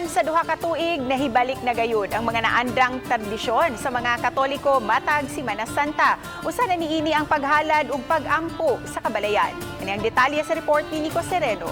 Gikan sa 2 ka tuig, nahibalik na gayud ang mga naandang tradisyon sa mga Katoliko matag Simana Santa. Usa na niini ang paghalad ug pagampo sa kabalayan. Ani ang detalye sa report ni Nico Sereno.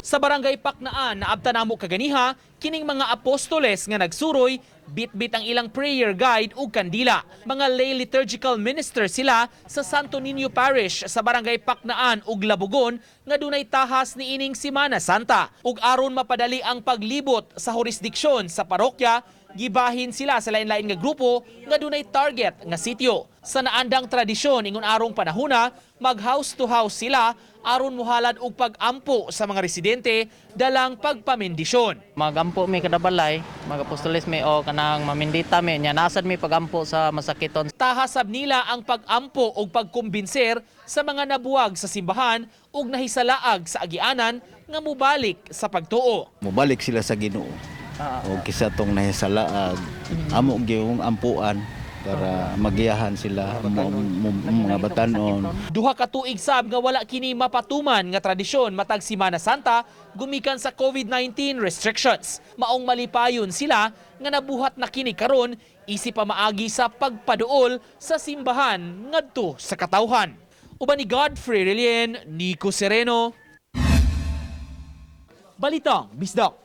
Sa Barangay Paknaan, naabta namo kaganiha, kining mga apostoles nga nagsuroy, bitbit ang ilang prayer guide ug kandila. Mga lay liturgical minister sila sa Santo Niño Parish sa Barangay Paknaan ug Labugon nga dunay tahas ni ining Simana Santa. Ug aron mapadali ang paglibot sa jurisdiksyon sa parokya, gibahin sila sa lain-lain nga grupo nga dunay target nga sitio. Sa naandang tradisyon ingon arong panahuna, mag house to house sila aron muhalad og pag-ampo sa mga residente dalang pagpamendisyon. Magampo mi kada balay, magapostoles mi o kanang mamindita mi nya nasad mi pagampo sa masakiton. Tahasab nila ang pag-ampo og pagkumbinser sa mga nabuwag sa simbahan ug nahisalaag sa agianan nga mubalik sa pagtuo. Mobalik sila sa Ginoo. O kisa tong nahisalaag, amo gyung ampuan para magiyahan sila mga batanon. 2 ka tuig sab nga wala kini mapatuman nga tradisyon matag Simana Santa gumikan sa COVID-19 restrictions. Maong malipayon sila nga nabuhat na kini karon isip pamaagi sa pagpaduol sa simbahan ngadto sa katawhan. Uban ni Godfrey Relien, Nico Sereno. Balitang Bisdak.